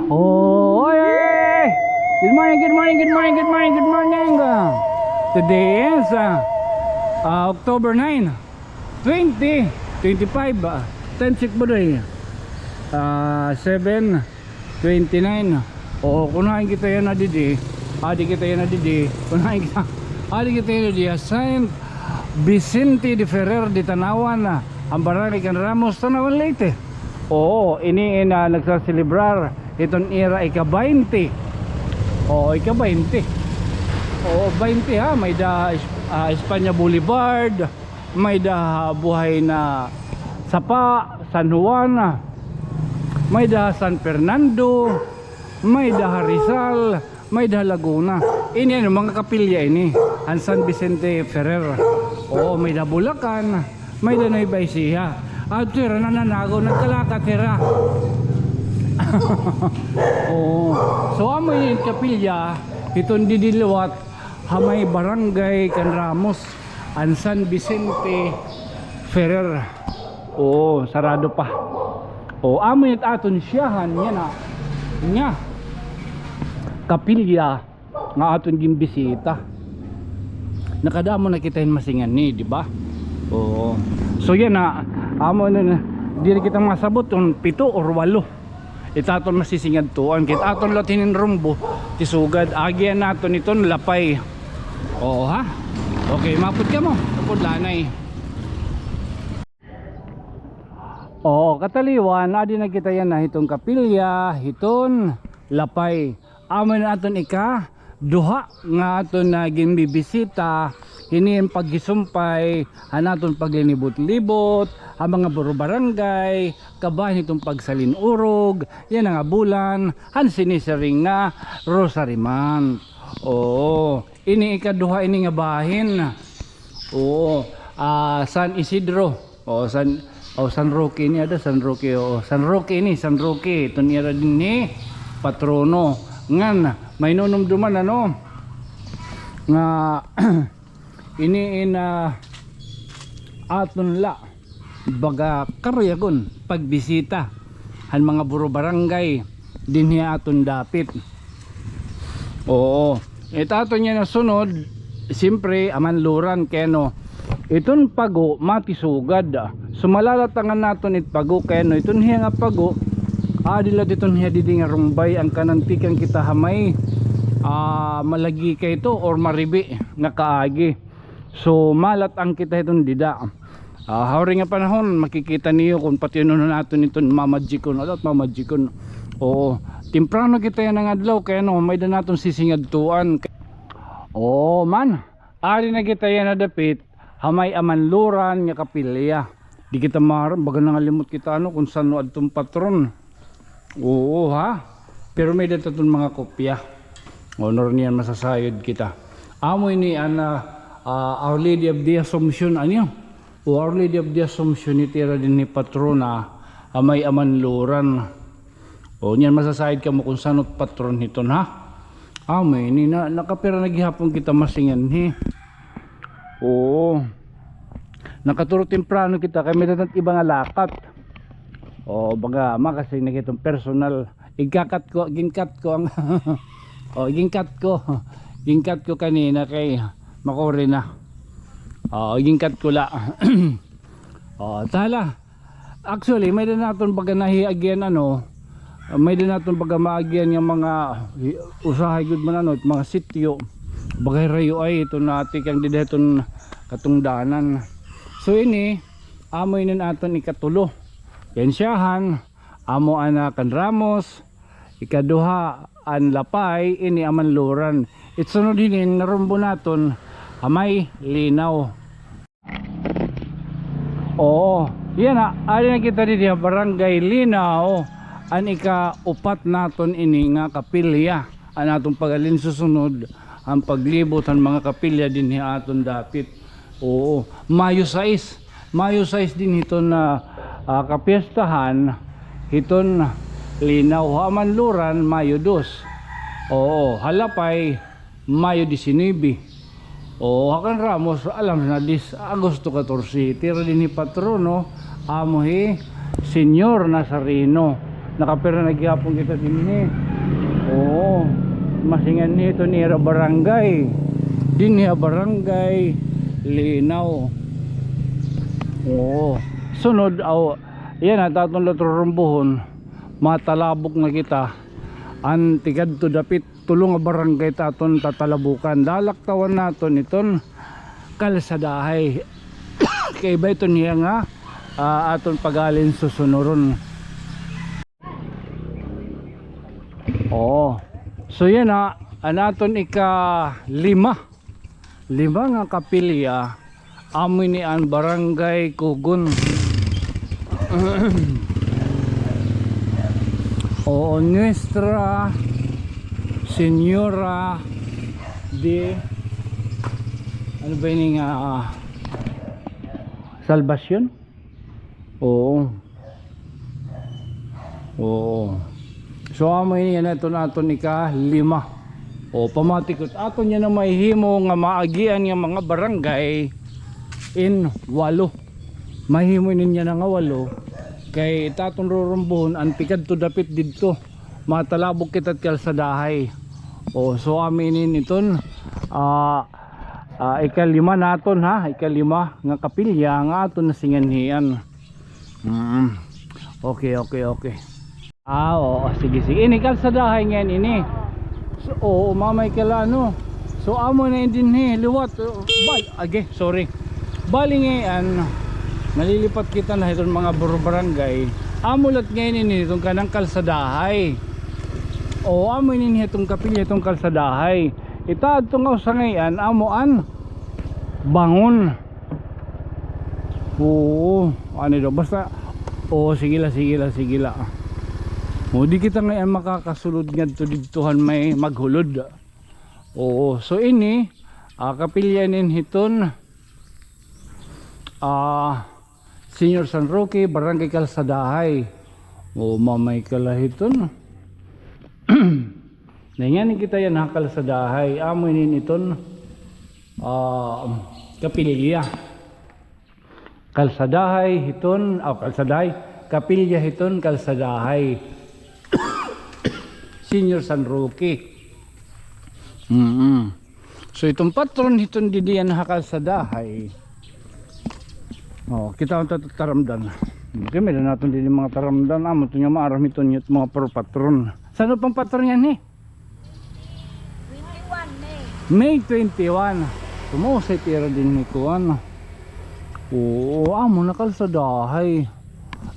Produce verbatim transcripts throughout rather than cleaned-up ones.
Oh, oy, oy, oy, oy. Good morning, good morning, good morning, good morning, good morning. Ah, today is, ah, ah, October nine, twenty twenty-five. Ah, time check ba, day? Ah, seven twenty-nine. Oo, kunain kita yana didi. Adi kita yana didi. Kunain kita. Adi kita yana didi. Saint Vicente de Ferrer de Tanauan, ah, an barangay kan Ramos, Tanauan, Leyte. Oo, ini in, ah, nagsaselebrar hiton ira ika-baynte. Oo, ika-baynte. Oo, baynte ha, may-ada, ah, Espanya Boulevard, may-ada buhay na sapa, San Juan, may-ada San Fernando, may-ada Rizal, may-ada Laguna. Ini, ano, mga kapilya ini, an San Vicente Ferrer. Oo, may-ada Bulacan, may-ada Nueva Ecija. Adto hira nananagaw, nagkalakat hira. Oo. So, amo ini kapilya hiton didi liwat ha may barangay kan Ramos, an San Vicente Ferrer. Oo, sarado pa. O, amo it aton siyahan yana, nga kapilya nga aton ginbisita. Nakadamo na kita hin masingadto, di ba? Oo. So yana, amo na, diri kita masabot kon pito or walo it aton masisingadtuan. Kay it aton la hinin rumbo, ti sugad. Agian naton iton lapay. Oo, ha? Okay, maupod kamo. Upod la anay. Oo, kataliwan, adi na kita yana hiton kapilya hiton lapay. Amo ini aton ikaduha nga aton, ah, ginbibisita, hini an paghisumpay han aton paglinibot-libot ha mga buro-barangay, kabahin hiton pagsalin-urog yana nga bulan han sinisiring nga Rosary Month. Oo, ini ikaduha ini nga bahin. Oo, ah, San Isidro. O, San, o, San Roque ini, ada, San Roque, o, San Roque ini, San Roque, iton ira dinhi patrono. Ngan, mahinunumdoman, ano, nga ini in, ah, aton la baga karuyagon pagbisita han mga buro-barangay dinhi aton dapit. Oo. It aton yana sunod, siyempre, amanluran kay ano, iton pago matisugad. So, malalatangan naton it pago kay ano, iton hiya nga pago, adi la iton hiya didi nga rumbay, an kanan tikang kita ha may, ah, malagi kay ito or maribi nga kaagi. So, malat-an kita hiton dida. Ah, ha waray nga panahon, makikita niyo kon pationon naton iton mamajikon. Ada it mamajikon. Oo. Temprano kita yana nga adlaw, kay ano, may-ada naton sisingadtuan. Oo, man. Adi na kita yana dapit ha may amanluran nga kapilya. Di kita maaram, baga nangalimot kita, ano, kon san-o adton patron. Oo, ha? Pero may-ada iton mga kopya. Honor niyan, masasayod kita. Amo ini an, ah, ah, Our Lady of the Assumption, ano? O Our Lady of the Assumption, it ira dinhi patrona, ah, may amanluran. O, niyan masasayod kamo kon san-o it patron hiton, ha? Amo ini, na, nakapira na gihapon kita masingadhi. Oo. Nakaturo temprano kita kay may-ada it iba nga lakat. O, baga, makasing na kitong personal. Igkakat ko, ginkat ko an, o, ginkat ko. Ginkat ko kanina kay makuri na. O, ginkat ko la. O, tala. Actually, may-ada naton baga nahiagian, ano, may-ada naton baga maagian nga mga usahay gud man, ano, mga sityo. Baga hirayo ay ito na tikang dida hiton katungdanan. So, ini, amo ini an aton ikatulo. Yan siya, han, amo an, ah, kan Ramos, ikaduha, an Lapay, ini amanluran. It sunod hinin, narumbo naton, ha may Linaw. Oo. Yana, adi na kita didi ha Barangay Linaw. An ikaupat naton ini nga kapilya. An aton pag-alinsusunod, an paglibot han mga kapilya dinhi ha aton dapit. Oo. Mayo sais. Mayo sais dinhi iton, ah, ah, kapiestahan hiton Linaw. Ha amanluran, Mayo dos. Oo. Ha Lapay, Mayo disinuybe. O, ha kan Ramos, alam na, dis, Agosto katorse, it ira dinhi patrono, amo hi Señor Nazareno. Nakapira na gihapon kita dinhi. Oo. Masingan ni iton ira barangay. Dinhi ha Barangay Linaw. Oo. Sunod, aw, yana it aton la rurumbohon. Matalabok na kita. An tikadto dapit tulo nga barangay it aton tatalabokan. Lalaktawan naton iton kalsadahay. Kay iba iton hiya nga, ah, aton paghalin susunuron. Oo. So yana, an aton ikalima. Lima nga kapilya. Amo ini an Barangay Cogon. Oo, Nuestra Señora de, ano ba ini nga, ah, Salvacion? Oo. Oo. So, amo ini yana iton aton ikalima. O, pamati ko, aton yana mahihimo nga maagian nga mga barangay in walo. Mahihimo ini yana nga walo. Kay it aton rurumbohon, an tikadto dapit didto. Matalabok kita it kalsadahay. O, so, amo ini iton, ah, ah, ikalima naton, ha, ikalima nga kapilya nga aton nasinganhian. Mm. Okay, okay, okay. Ah, oo, sige, sige. Ini kalsadahay ngay-an ini. So, oo, mamay ka la, ano. So, amo na ini dinhi, liwat. Bal, agi, sorry. Bali ngay-an, nalilipat kita na hiton mga bur-, barangay. Amo lat ngay-an ini, hiton kanang kalsadahay. Oo, amo ini hiton kapilya, hiton kalsadahay. Ita adto nga usa ngay-an, amo an Bangon. Oo, ano daw, basta, oo, sige la, sige la, sige la. O, di kita ngay-an makakasulod ngadto didto han may maghulod. Oo, so ini, ah, kapilya inin hiton, ah, Señor San Roque, Barangay Calzadahay. O, mamay ka la hiton. Naingan kita yana ha Calzadahay. Amo inin iton, ah, kapilya. Calzadahay hiton, ah, Calzadahay. Kapilya hiton Calzadahay. Señor San Roque. Mm-mm. So, iton patron hiton didi yana ha Calzadahay. O, kita an ta-, taramdan. Okay, may-ada naton didi mga taramdan. Amo iton nga maaram hiton nga mga patron. San-o pa an patron yana, he? Twenty-one May. May twenty-one. Kumausay pira dinhi kuan. Oo, amo na Calzadahay.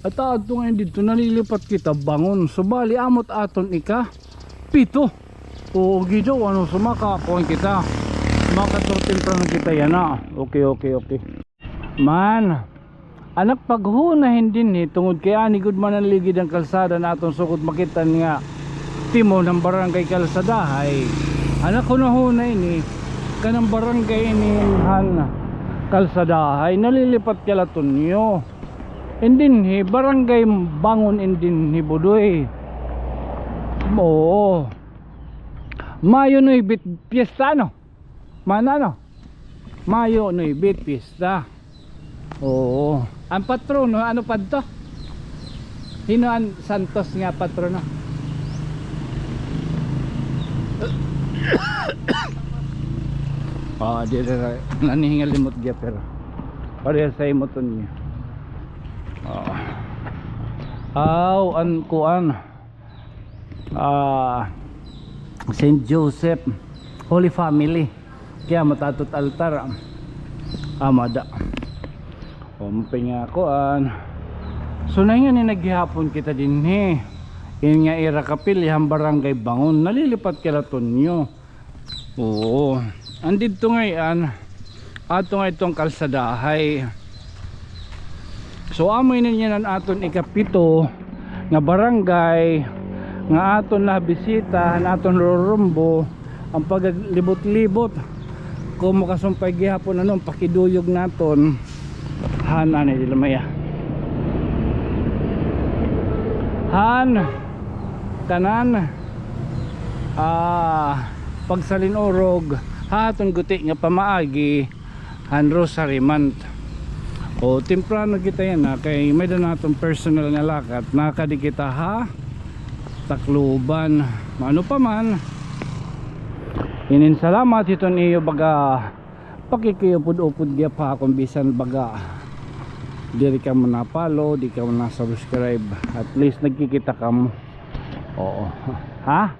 At adto ngay-an didto, nalilipat kita Bangon. So, bali, amo it aton ika-pito. Oo, gid daw, ano, so makakuan kita. Makaturtimprano kita yana. Okay, okay, okay. Man, an ak paghuna hin dinhi, tungod kay ani gud man an ligid an kalsada naton sugod makit-an nga timon han Barangay Calzadahay. An ak hunahuna ini, kanan barangay ini han Calzadahay, nalilipat kay Latonyo. In dinhi, Barangay Bangon in dinhi, Budoy. Oo. Mayo nuebe piyesta, ano? Mana, ano? Mayo nuebe piyesta. Oo. An patrono, ano pa adto? Hin-o an santos nga patrono? Ah, di, di, di. Nanihingalimot gihap, pero parehas sa imoton niya. Oo. Aw, an kuan. Ah, Saint Joseph, Holy Family. Kay amo it aton altar. Amo ada. O, mapinga kuan. So, naingan ini gihapon kita dinhi. Ini nga ira kapilya han Barangay Bangon. Nalilipat kay Latonyo. Oo. An didto ngay-an, adto ngay-an iton Calzadahay. So, amo ini yana an aton ikapito nga barangay nga aton nabisita, an aton rurumbo, an paglibot-libot. Kon makasumpay gihapon, ano, an pakiduyog naton. Han, ano, dili maya. Han, kanan, ah, pagsalin-urog ha aton guti nga pamaagi han Rosary Month. O, temprano kita yana, kay may-ada naton personal nga lakat. Nakadi kita ha Tacloban. Ano pa man. Inin salamat hiton iyo baga pakikiupod-upod gihap ha akon, bisan baga diri kamo na-follow, di kamo na-subscribe. At least nagkikita kamo. Oo. Ha?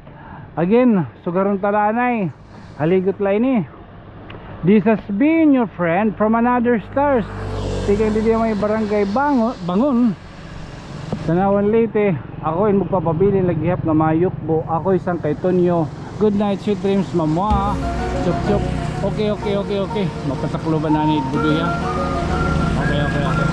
Again, sugaron ta la anay. Haligot la ini. This has been your friend from another stars. Tikang didi ha may Barangay Bango-, Bangon, Tanauan, Leyte. Ako in magpapabilin la gihap nga mayukbo. Ako isang kay Tonyo. Good night, sweet dreams, mamwa. Chup, chup. Okay, okay, okay, okay. Mapatacloban na ni Budoy, ha? Okay, okay, okay.